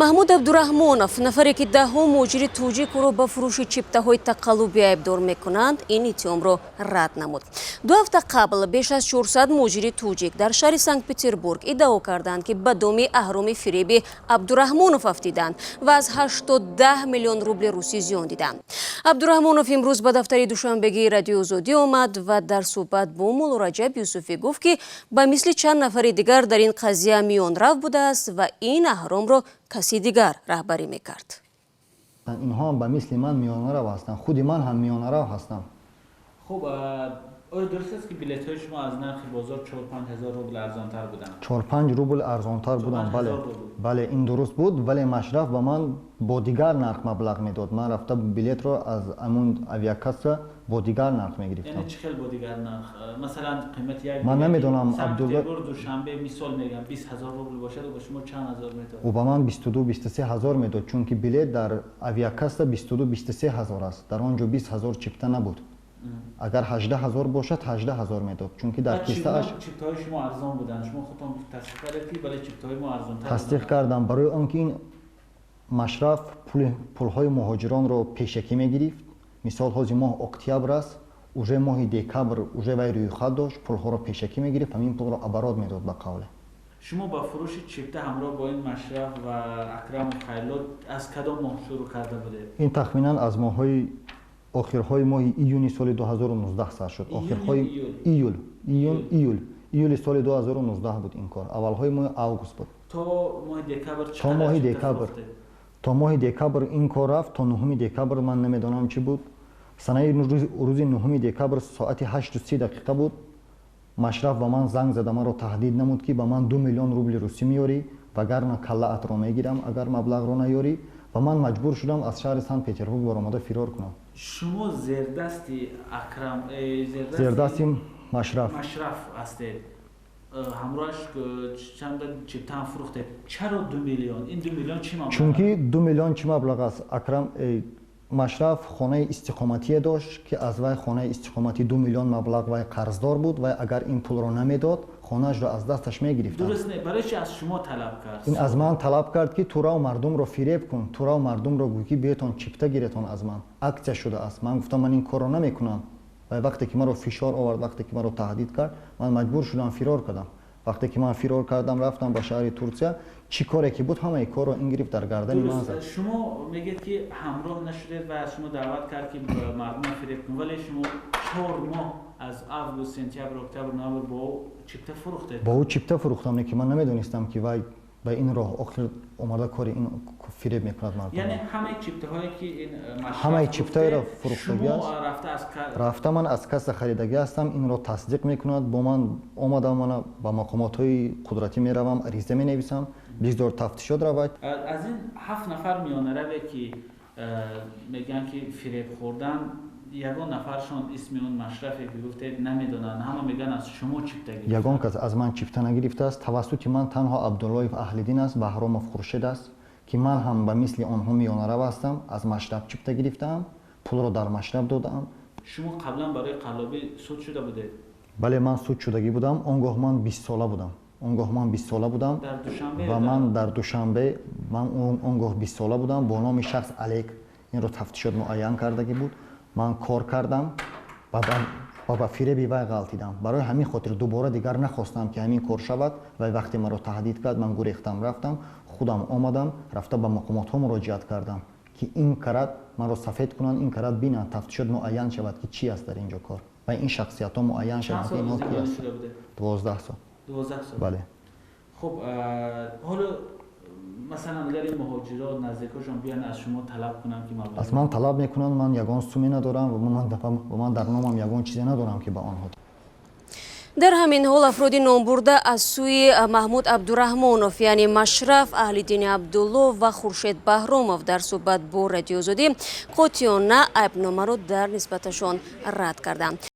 Маҳмуд Абдураҳмонов, нафаре ки даҳҳо муҳоҷири тоҷик ӯро ба фурӯши чиптаҳои тақаллубӣ айбдор мекунанд, ин иттиҳомро рад намуд. 2 ҳафта қабл беш аз 400 муҳоҷири тоҷик дар шаҳри Санкт Петербург иддао карданд, ки ба доми аҳроми фиреби Абдураҳмонов афтиданд ва аз 8 то 10 миллион рубли русӣ зиён диданд. Абдураҳмонов имрӯз ба дафтари душанбегии Радиои Озодӣ омад ва дар суҳбат бо Муллораҷаб Юсуфӣ гуфт, ки ба мисли чанд нафари дигар дар ин қазия миёнрав будааст ва ин аҳромро каси дигар раҳбарӣ мекард. Инҳо ҳам ба мисли ман миёнарав ҳастанд, худи ман ҳам миёнарав ҳастам. Хуб, оё дуруст аст, ки билетҳои шумо аз нархи бозор 4-5 ҳазор рубл арзонтар буданд? 4-5 рубл арзонтар буданд, бале. Бале, ин дуруст буд, вале Машраф ба ман бо дигар нарх маблағ медод. Ман рафта билетро аз ҳамун авиакасса бо дигар нарх мегирифтам. Яъне чӣ хел бо дигар нарх? Масалан, қимати як Ман намедонам. Абдулло, Душанбе, мисол мегам, 20 000 рубл бошад, ба шумо чанд ҳазор медод? Ӯ ба ман 22, 23 ҳазор медод, чунки билет дар авиакасса 22, 23 ҳазор аст. Дар он ҷо 20 000 чипта набуд. Агар 18 000 бошад, 18 000 медод, чунки дар кисааш Чиптаҳои шумо арзон буданд. Шумо худтон тасдиқ кардед, ки бале, чиптаҳои мо арзонтар. Тасдиқ кардам, барои он ки ин Машраф пулҳои муҳоҷиронро пешакӣ мегирифт. Мисол, ҳози моҳ октябр аст, уже моҳи декабр уже вай рӯйхат дошт, пулҳоро пешакӣ мегирифт, ҳамин пулро оборот медод, ба қавле. Шумо ба фурӯши чипта ҳамроҳ бо ин Машраф ва Акраму Хайлот аз кадом моҳ шурӯъ карда будед? Ин тахминан аз моҳҳои охирҳои моҳи июни соли 2019 сар шуд. Охирҳои июл, июн, июл, июли соли 2019 буд ин кор, аввалҳои моҳи август буд. То моҳи декабр? То моҳи декабр, то моҳи декабр ин кор рафт, то 9 декабр. Ман намедонам, чӣ буд санаи. Рӯзи 9 декабр соати 8:30 буд. Машраф ба ман занг зада, маро таҳдид намуд, ки ба ман 2 миллион рубли русӣ меёрӣ, вагарна каллаатро мегирам, агар маблағро наёрӣ. Ва ман маҷбур шудам аз шаҳри Санкт Петербург баромада фирор кунам. Шумо зердасти Акрам Зердасти Машраф. Машраф ҳастед, ҳамроҳаш чанда чиптаам фурӯхтед. Чаро 2 миллион? Ин 2 миллион чӣ маблағ? Чунки 2 миллион чӣ маблағ аст? Акрам, Машраф хонаи истиқоматие дошт, ки аз вай хонаи истиқоматӣ 2 миллион маблағ вай қарздор буд. Вай агар ин пулро намедод, хонаашро аз дасташ мегирифтанд. Дуруст не, барои чи аз шумо талаб кард? Ин аз ман талаб кард, ки ту рав, мардумро фиреб кун, ту рав, мардумро гӯй, ки биётон, чипта гиретон аз ман, акция шудааст. Ман гуфтам, ман ин корро намекунам. Вай вақте ки маро фишор овард, вақте ки маро таҳдид кард, ман маҷбур шудам, фирор кардам. Вақте ки ман фирор кардам, рафтам ба шаҳри Турсия, чӣ коре ки буд, ҳамаи корро ин гирифт, дар гардани ман зад. Шумо мегӯед, ки ҳамроҳ нашудед ва аз шумо даъват кард, ки мардумро фиреб кун, вале шумо 4 моҳ аз август, сентябр, октябр, ноябр бо ӯ чипта фурӯхтед. Бо ӯ чипта фурӯхтам, не ки ман намедонистам, ки вай ба ин роҳ охир омада кори ин фиреб мекунад мардум. Яъне ҳамаи чиптаҳое ки ин Ҳамаи чиптаеро фурӯхтагӣ аст, рафта ман аз касса харидагӣ ҳастам. Инро тасдиқ мекунад. Бо ман омадам, мана ба мақомотҳои қудратӣ меравам, ариза менависам, бигзор тафтишот равад. Аз ин ҳафт нафар миёнараве, ки мегӯянд, ки фиреб хӯрдан, ягон нафаршон исми он Машрафе, ки гуфтед, намедонанд. Ҳама мегӯянд, аз шумо чипта гирифт. Ягон кас аз ман чипта нагирифтааст. Тавассути ман танҳо Абдуллоев Аҳлиддин аст, Баҳромов Хуршед аст, ки ман ҳам ба мисли онҳо миёнарав ҳастам, аз Машраб чипта гирифтаам, пулро дар Машраб додаам. Шумо қаблан барои қаллобӣ суд шуда будед? Бале, ман суд шудагӣ будам. Он гоҳ ман 20-сола будам, он гоҳ ман 20-сола будам. Ва ман дар Душанбе, ман он гоҳ 20-сола будам, бо номи шахс Алек. Инро тафтишот муайян кардагӣ буд. Ман кор кардам ва ба фиреби вай ғалтидам. Барои ҳамин хотир дубора дигар нахостам, ки ҳамин кор шавад. Вай вақте маро таҳдид кард, ман гурехтам, рафтам, худам омадам, рафта ба мақомотҳо муроҷиат кардам, ки ин карат маро сафед кунанд, ин карат бинанд, тафтишот муайян шавад, ки чӣ аст дар ин ҷо кор ва ин шахсиятҳо муайян шаванд, ки инҳо ки ҳастанд. 12 сол. 12 сол? Бале. Хуб, ҳоло масалан, агар ин муҳоҷирот, наздикошон биёянд, аз шумо талаб кунанд, ки маблағ Аз ман талаб мекунанд, ман ягон суме надорам ва ман дар номам ягон чизе надорам, ки ба онҳо Дар ҳамин ҳол, афроди номбурда аз сӯи Маҳмуд Абдураҳмонов, яъне Машраф, Аҳлиддини Абдулло ва Хуршед Баҳромов, дар суҳбат бо Радиоозодӣ қотиёна айбномаро дар нисбаташон рад карданд.